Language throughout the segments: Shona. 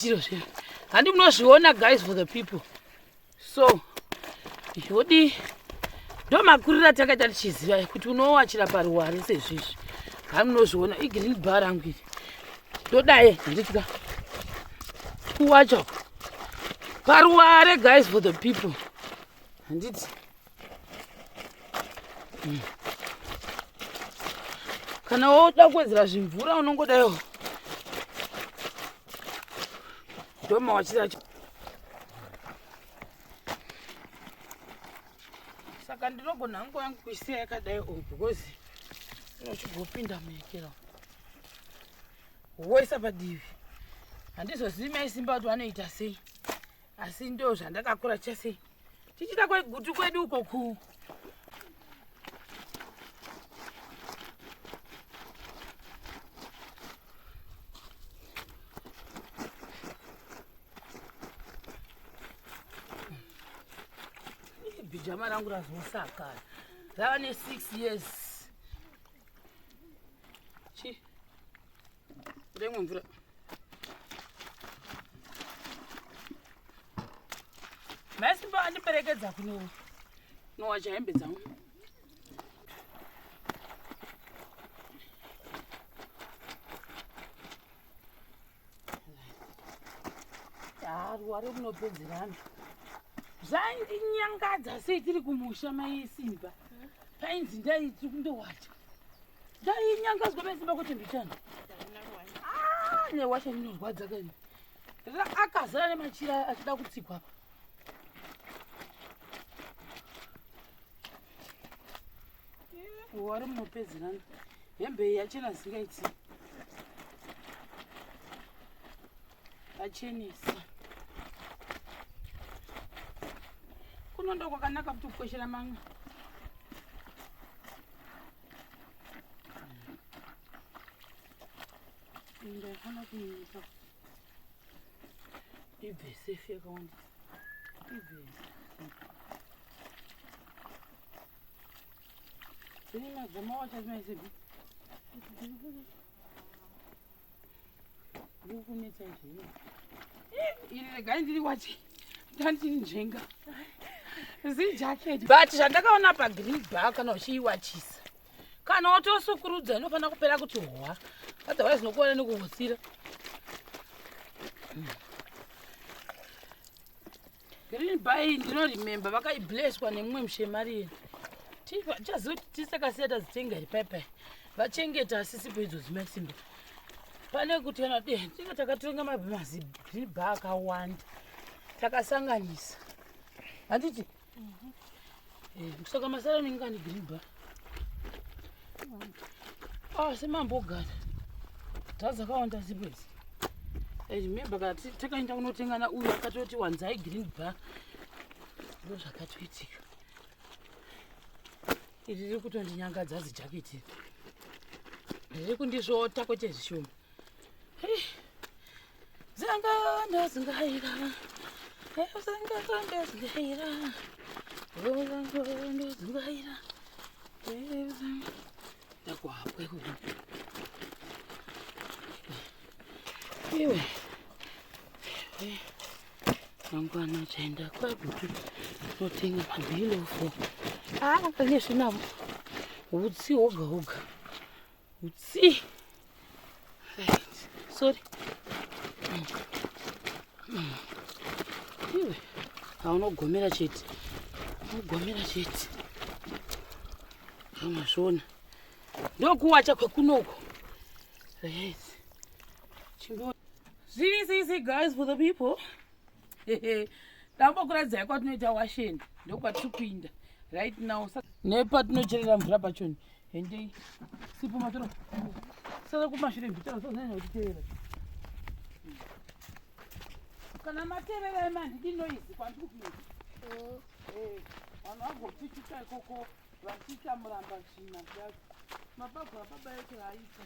Tiro zve. Handi munozviona guys for the people. So yodi ndo makurira takaita tichiziva kuti unowachira paruware sezvizvi. Handi munozviona igreen bar rangu iri. Ndodai handiti ka. Kuwacha paruware guys for the people. Handiti. Kana woda kuwedzera zvimvura unongodaiwo ndomawachira acho. Saka ndinogona hangu yangu kuisiya yakadai o because inochigopinda muyekero woisa padivi. Handizozivi mai Simba kuti vanoita sei, asi ndo zvandakakura chese tichiita kwegutu kwedu uko ku bhijama rangu razosakara rava ne 6 years. Chi remwe mvura Maisimba andiperekedza kuno nowacha hembe dzangu. Ruware kunopedzerana. Zvaindinyangadza sei tiri kumusha mai Simba. Painzi ndai tiri kundowacha. Ndainyangadzwa mai Simba kuti mbichana. Ah, newasha inorwadza kani. Akazara nemachira achida kutsikwa apa. Wari munopedzerana. Hembe iyi yachena zvingaiti. Achenesa. Kuno ndo kwakanaka kuti kukweshera mamwe. Ndaifana kunyika. Ibve sefi yakawandisa. Ibve. Dzine madzama wacho maisibi. Ndiri kunetsa izvi. Iri regai ndiri wachi. Ndandiri nzvenga. Zijacket. But zvandakaona pa green bar kana uchiiwachisa. Kana wotosukurudza inofanira kupera kuti hwa. Otherwise unokuona nekuhotsira. Green bar iyi ndinoremember vakaiblesswa nemumwe mushemariya. Tichaziva kuti tisakasiya tadzitenga here pai pai. Vachengeta asisipo idzodzo maisimba. Pane kuti kana de tinge takatenga mazi green bar akawanda. Takasanganisa. Handiti? Eh, saka masara anenge ane green bar. Ah, semambogara. Dzadzakawanda zipo idzi. I remember kana takaenda kunotenga na uyu akatoti wanzai green bar. Ndo zvakatoitika. Iri riri kutondinyangadza zijaketi. Riri kundisvota kwete zvishoma. Zanga zingaira. Zanga zingaira. Zanga zingaira. Ndakuhapwa ikoko. Iwe. Mangwana chaenda kwaGutu totenga mabhilofo. Ah, pane zvinavo. Hutsi hoga hoga. Hutsi. Right. Sorry. Iwe. Haunogomera chete. Unogomera chete. Hamazvona. Ndokuwacha kwekunoko. Right. Chimbo. Zviri sisi guys for the people. Ndambokuratidzai kwatinoita washeni ndokwatiri kuinda right now. Nepatinocherera mvura pachoni. Hendei. Sipo matoro. Sara kumashure mbitoro sozanyanya kutiterera. Kana materera emandidi noise kwandiri kupinda. Eh, vanhu vagopichuka ikoko vachiita muramba tsvina kudaro. Mabago ababa yekera aita.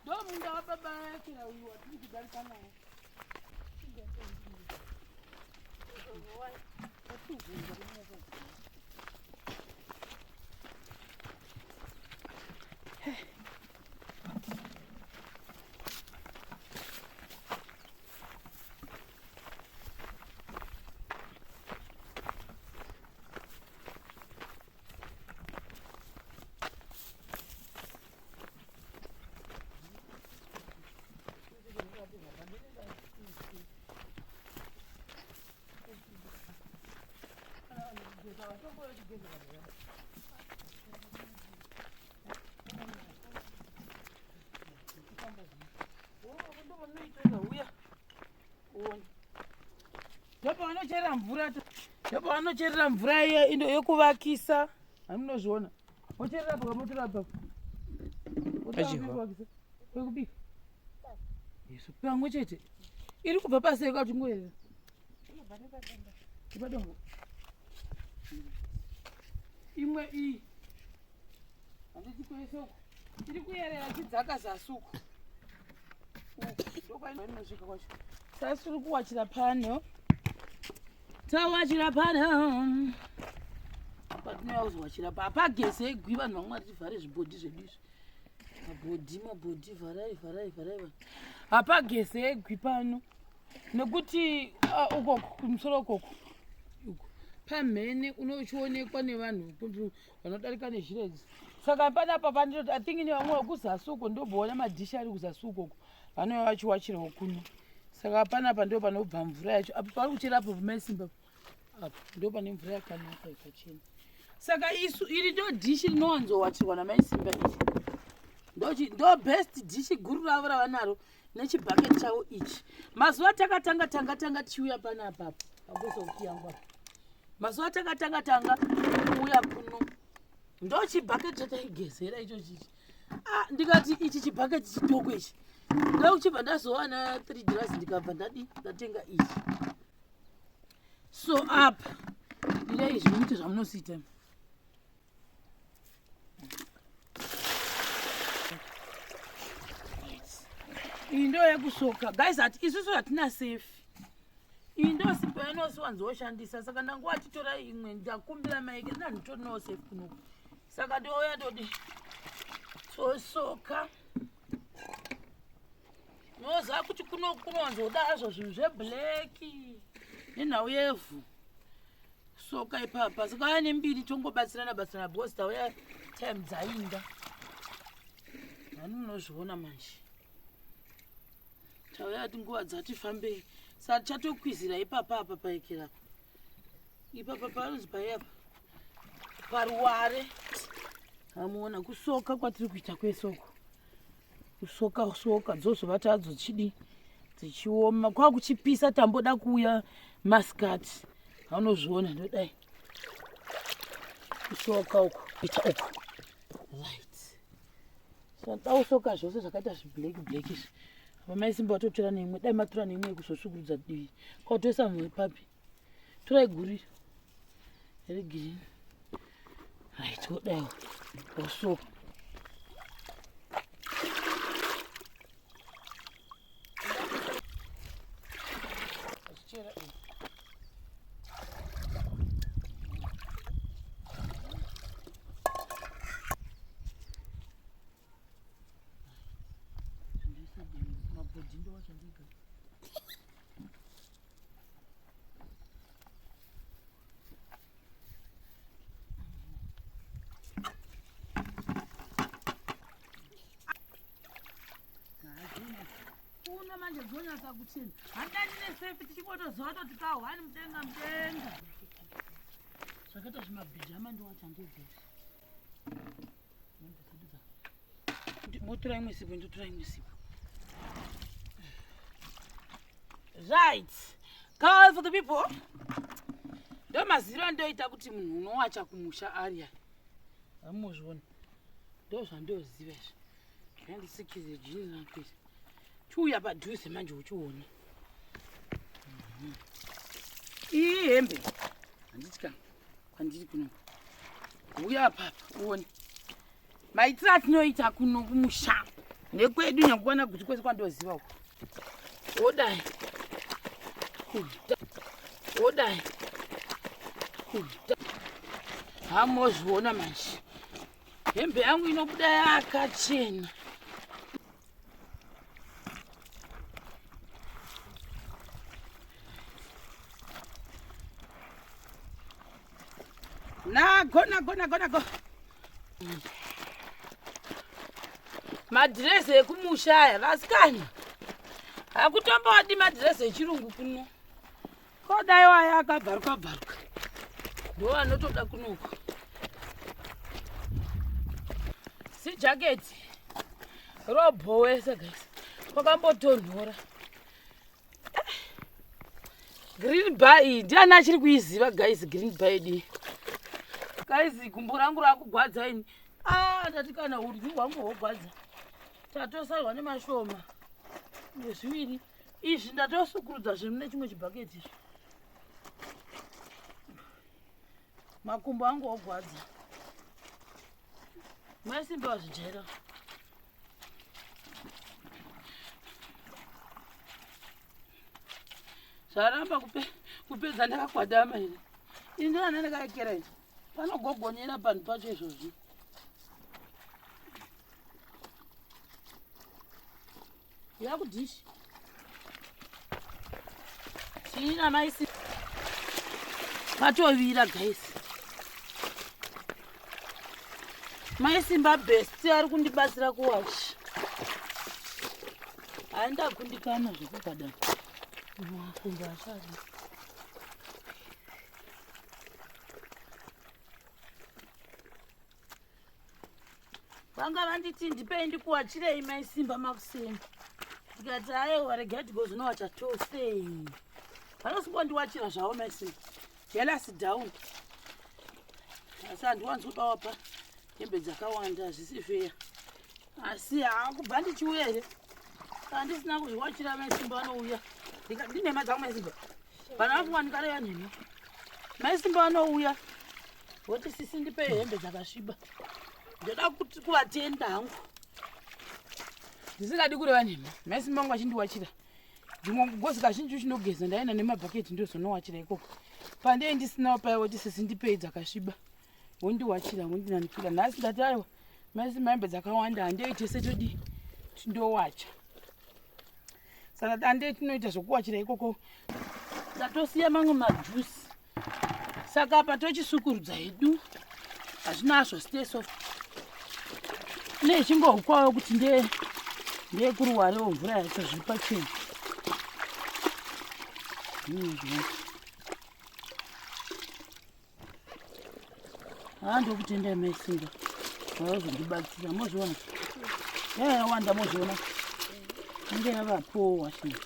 Ndo munda wababa yekera uyu watiri kudarika nawo. Ndopavanocherera mvura, ndopavanocherera mvura iya ino yekuvakisa. Hamunozviona. Vocherera apa kamotora apa. Pachivha. Kwekubika. Yesu pamwe chete. Iri kubva pasi yakatingoerera. Ipadombo. Imwe iyi. Handiti kwese uko. Iri kuyerera chidzaka zasi uko. Ndokwainosvika kwacho. Sasi tiri kuwachira pano. Tawachira pano. Patinouya kuzowachira pa. Hapageze egwi vanhu vamwe vari tivhare zvibhodhi zvedu izvi. Mabhodhi mabhodhi vharai vharai vharai vanhu. Hapageze egwi pano. Nekuti uh, uko kumusoro ukoko uko pamhene unochionekwa nevanhu vanodarika nezhira idzi. Saka panapa pandinoti I think nevamwe vekuzasi uko ndobhoona madhishi ari kuzasi ukoko vanouya vachiwachirawo kuno. Saka panapa ndo panobva mvura yacho. Apo pari kuchera apo pamaisimba apo ndo pane mvura yakanaka yakachena. Saka isu iri ndo dhishi rinowanzowachirwa namaisimba iri. Ndo best dhishi guru ravo ravanaro nechibhaketi chavo ichi. Mazuva takatanga tanga tanga tichiuya panapa apa. Pakuisa yangu apa. Mazuva takatanga tanga kuuya kuno. Ndo chibhaketi chataigezera icho chichi. Ah, ndikati ichi chibhaketi chidoko ichi. Ndokuchibva ndazowana 3 dollars ndikabva ndadi ndatenga ichi. So apa ndine izvi muite zvamunosiita. Iyi ndo yekusoka guys, ati isusu hatina safe. Iyi ndo sipo yanosiwanzoshandisa saka ndanguva titora imwe ndakumbira maike ndanditorinawo safe kunoku. Saka ndouya ndodi tosoka. Unoziva kuti kuno kunowanzoda hazvo zvinhu zveblack nenhau yevhu. Soka ipapa saka aya nembiri tongobatsirana batsirana because tauya time dzainda. Hani munozviona manje. Tauya ati nguva dzati fambei. Saka tichatokwizira ipapa apa paekera apa. Ipapa panonzi pai apa? Paruware. Hamuona kusoka kwatiri kuita kwese uku. Kusoka soka dzozovata hadzo dzichidi dzichioma kwakuchipisa tamboda kuuya masikati. Haunozviona ndodai. Kusoka uku kuita uku. Right. Saka usoka zvose zvakaita zviblack black izvi. Apa mai Simba vatotora neimwe dai matora neimwe yekuzosvukurudza divi. Kwatoisa mumwe papi. Torai guri regreen. Right, wodai wosoka. Mabhodhi ndowacha ndega. Kuno manje dzonyatsa kuchena. Handani nesefi tichingotoziva toti kahwani mudenga mudenga. Zvakaita zvimabhijama ndowacha ndega. Motora imwe sipo, ndotora imwe sipo. Right. Call for the people. Ndo maziro andoita kuti munhu unowacha kumusha ariya. Hamuzviona. Ndo zvandoziva izvi. Handisikize jini rangu iri. Chiuya padhuze manje uchiona. Iyi hembe. Handiti kana kwandiri kuno. Uya apapa uone. Maitiro atinoita kuno kumusha nekwedu nyangwana kuti kwese kwandoziva uko. Wodai. Wodai. Hamozviona manje. Hembe yangu inobuda yakachena. Nago nago nago nago. Madhirezi ekumusha aya vasikana. Hakutombodi madhirezi echirungu kuno. Kodai waya akabvaruka bvaruka. Ndo anotoda kunoku. Si jacket. Robhowesa guys. Kwakambotonhora. Green bar iyi ndiani achiri kuiziva guys green bar yedu iyi. Guys gumbo rangu rakugwadza ini. Ah ndati kana urwi hwangu hwogwadza. Tatosarwa nemashoma. Nezviviri. Izvi ndatosukurudza zve mune chimwe chibhaketi izvi. Makumbo angu ogwadza. Mai Simba vazvijaira. Zvaramba kupedza ndakagwadama ini. Ini ndana ndakaekera ini. Panogogonyera panhu pacho izvozvi. Yakudhishi. Chii maisi. Patovira guys. Mai Simba best ari kundibatsira kuwachi. Haenda kundikana zvekubhadhara. Makumbo achadi. Vanga vanditi ndipei ndikuwachirei Mai Simba makuseni. Ndikati aiwa regai tigozonowacha tose. Vanosimbondiwachira zvavo Mai Simba. Jealous down. Asi handiwanzi kuda wapa hembe dzakawanda hazvisi fair. Asi hakubva ndichiuya here? Kana ndisina kuzviwachira Mai Simba vanouya. Ndinhema dzangu Mai Simba. Vana vafunga ndikareva nhema. Mai Simba vanouya. Voti sisi ndipei hembe dzakasviba. Ndoda kuti kuvatenda hangu. Ndisingadi kureva nhema. Mai Simba vangu vachindiwachira. Dzimwe gozi kazhinji uchinogeza ndaenda nemabhaketi ndozonowachira ikoko. Pandei ndisinawo paya voti sisi ndipei dzakasviba. Wondiwachira wondinanikira. Nhasi ndati aiwa Mai Simba hembe dzakawanda handei tese todi tindowacha. Saka handei tinoita zvokuwachira ikoko. Tatosiya mamwe majusi. Saka apa tochisukurudza hedu. Hazvina hazvo stay soft. Nechingohukwawo kuti ndeyekuruwarewo mvura yacho zviri pachena. Haa ndokutendai Mai Simba. Vazondibatsira mozviona. Yawanda mozviona. Inge yavapo washing.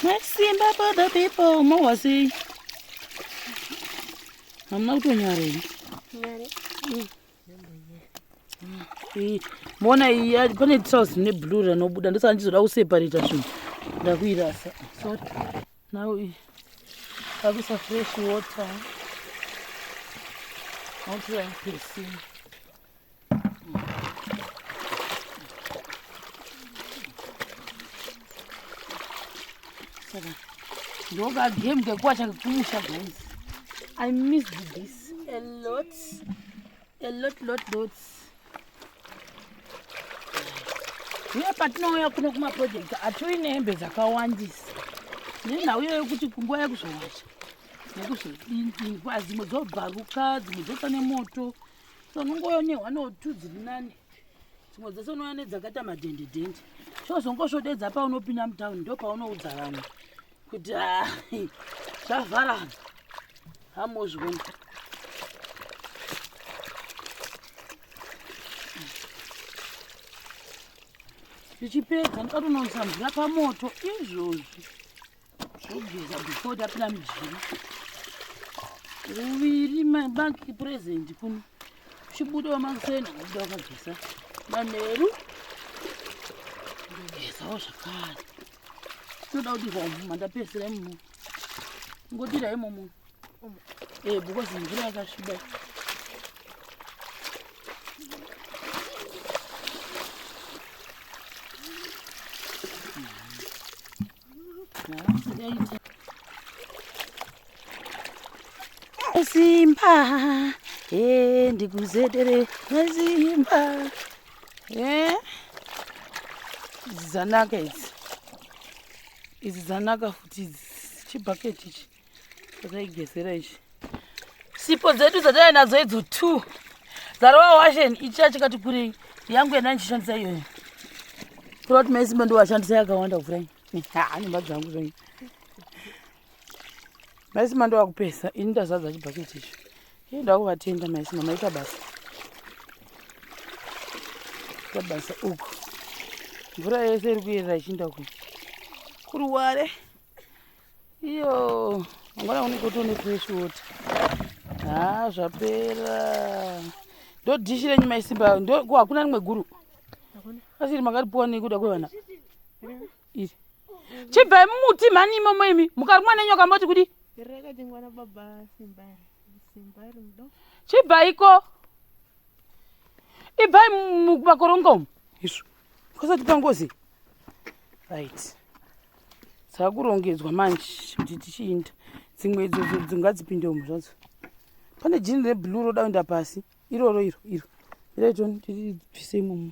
Mai Simba for the people mohwa sei? Hamuna kutonyara here? Nyare. Mona iyi pane trouse neblue ranobuda ndosaka ndichizoda kuseparata zvinhu. Ndakuirasa. Sorry. Now iyi takuisa fresh water. Motora pesi. Saka ndoka game kekuwacha kekumusha guys. I missed this a lot. A lot, lot, lot. Uye patinouya kuno kumaproject hatiuyi hembe dzakawandisa. Nenhau iyoyo yekuti kunguva yekuzowacha nekuzodini dzimwe dzobvaruka dzimwe dzotsva nemoto. So unongouya ne1 or 2 dziri nani. Dzimwe dzese unouya nedzakaita madhende dhende. Chozongosvodedza paunopinda mutauni ndopaunoudza vamwe kuti zvavharana. Hamozviona. Tichipedza ndoda kunoisa mvura pamoto izvozvi. Zvogeza before tapinda mujiri. Ruviri bank present kuno. Uchibudawo makuseni unobuda wakageza. Manheru ndogezawo zvakare. Tinoda kudirwa umu mandapedzisira imomo. Ngodira imomo. Because mvura yakasviba. Simba, ndikuzedere Simba. Idzi dzanaka idzi. Idzi dzanaka futi idzi. Chibhaketi ichi. Chataigezera ichi. Sipo dzedu dzataiva nadzo idzo 2. Dzarova washen ichi chakati kurei. Yangu yandanga ndichishandisa iyoyo. Kureva kuti Mai Simba ndovashandisa yakawanda kupfuura ini. Nyumba dzangu zvenyu. Maisima ndowakupesa ini ndazadza chibhaketi icho. Iye ndakuvatenda maisima maita basa. Maita basa uku. Mvura yese iri kuyerera ichinda uku. Kuruware. Iyo mangwana kune kotone fresh water. Ha zvapera. Ndo dishi renyu maisimba ndo ko hakuna rimwe guru. Asi iri makaripuwa nei kuda kwevana? Iri. Chibvai mumuti mhani imomo imi. Mukarumwa nenyoka moti kudi? Rakatengwa nababa Simba. Simba rimudo. Chibvaiko. Ibvai mumakoronga umu. Izvo. Kwasati pangozi. Right. Dzakurongedzwa manje kuti tichiinda. Dzimwe idzodzo dzingadzipinde umu zvadzo. Pane jini reblue roda kuenda pasi. Iroro iro iro. Mirai tione tiribvise imomo.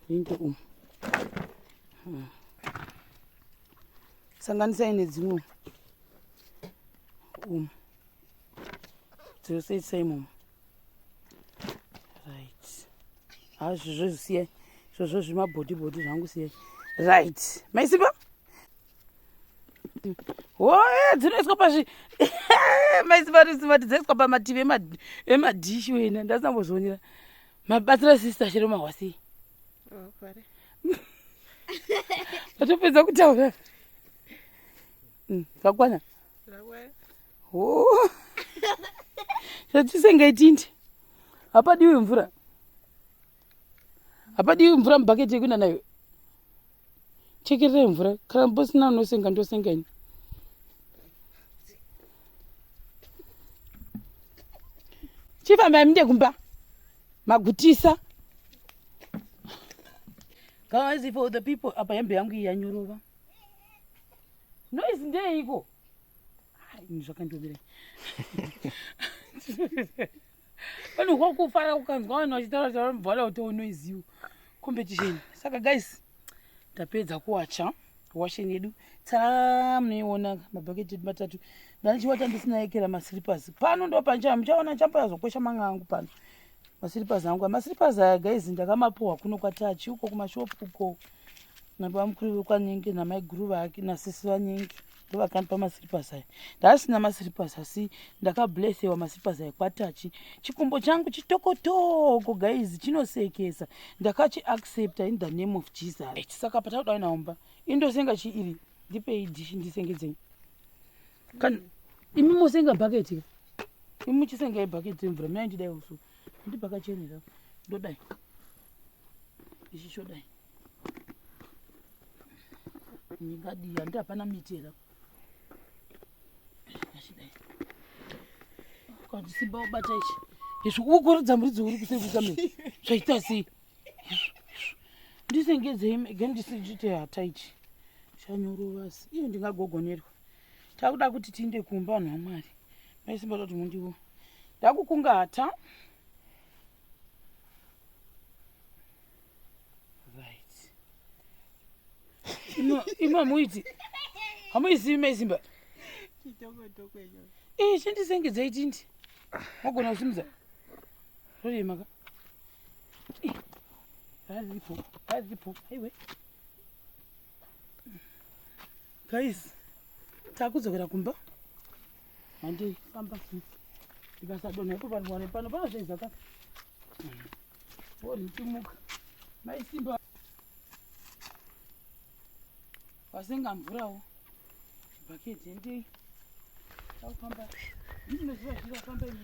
Riinde umu. Sanganisai nedzimwe umu. Dzose isai imomo. Right. Ha zvizvo zvisiyai. Zvozvo zvimabhodhi bhodhi zvangu siyai. Right. Maisimba? Hoye dzinoiswa pazvi maisimba risimba dzoiswa pamativi emadhishi wena ndasina mbozvionera. Mabatsira sister chero mahwasei. Vatopedza kutaura. Zvakwana? Oh. Zvatisenge tindi. Hapadiwi mvura. Hapadiwi mvura mubhaketi yekuenda nayo. Chekererai mvura. Kana pasina unosenga ndosenga ini. Chifambai muende kumba. Magutisa. Guys, for the people apa hembe yangu iyi yanyorova. Noise ndeiko? Ini zvakandiomera. Vanhu kwakufara ukanzwa vanhu vachitaura taura mubvala kuti unoiziwo competition. Saka guys, tapedza kuwacha washing yedu. Tsara munoiona mabhaketi edu matatu. Ndanichiwacha ndisina yekera maslippers. Pano ndo pancha muchaona chamboyazokwesha manga angu pano. Maslippers angu. Maslippers aya guys ndakamapuwa kuno kwaTachi uko kumashopu uko. Nabamukuru vekwaNyenge namaiguru vake nasisi vaNyenge ndovakandipa maslippers aya. Ndasina maslippers asi ndakablessewa maslippers aya kwaTachi. Chikumbo changu chitokotoko guys chinosekesa. Ndakachi accepta in the name of Jesus. Saka patakuda naomba indosenga chi iri ndipei dishi ndisengedzei. Kana imi mosenga bucket. Imi muchisenga bucket remvura mina ndidai usu. Ndipakachenera. Ndodai. Ichi chodai. Ndingadii handi hapana miti here. Achidai. Kwati simba wabata ichi. Izvi ukukuridza muridzi uri kuseri kukamera. Zvaita sei? Izvi izvi. Ndisengedzei mega ndisichite hata ichi. Chanyorova asi iyo ndingagogonerwa. Takuda kuti tiinde kumba vanhu vaMwari. Mai Simba toti mundiwo. Ndakukunga hata. Right. Imo hamuiti. Hamuizivi Mai Simba. Chitokotoko icho. Eh, chindisengedzei tindi. Wagona kusimudza. Rorema ka. Eh. Raripo, raripo. Aiwe. Guys, takudzokera kumba. Handei, famba. Ndikasadonha ipo pano pano panozvedza ka. Woritimuka. Mai Simba. Vasenga mvurawo. Chibhaketi ndei. Takufamba. Ndinoziva zvakafamba ini.